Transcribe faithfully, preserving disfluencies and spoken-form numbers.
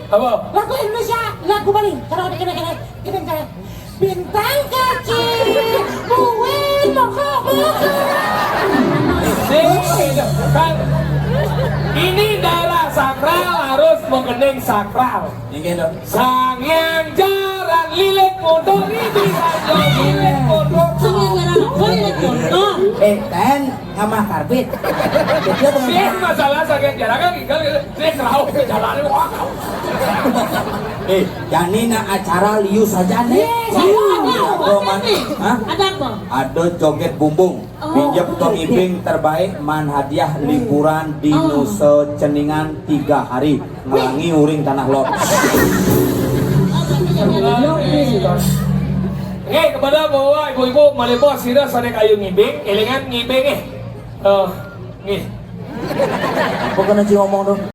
Apa? Lagu Indonesia, lagu Bali. Kalau ada kena-kena, kena-kena. Bintang kecil, buin, mokok, mokok. Sing, kan, ini daerah sakral harus mengening sakral. Inggih, Dok. Sang yang jaran lilit mundur, ini saja lilit mundur. Sang yang jaran apa, lilit mundur? Eh, ten, ngamah karbit. Jadi apa? Sih, masalah sang yang jaran kan tinggal dia kerauh ke jalan. Wah. Eh, jani na acara liu saja nih. Iya, saya ada. Ada apa, Mani? Hah? Ada apa? Ada joget bumbung. Oh. Pinjam Tong Ibing terbaik, man hadiah liburan di Nusa Ceningan tiga hari. Ngelangi uring tanah lot. Eh, kepada bapak ibu-ibu, malih sira sané kayun ngibing, élingan ngibing, eh. Eh, nggih. Apa kena ci ngomong tuh?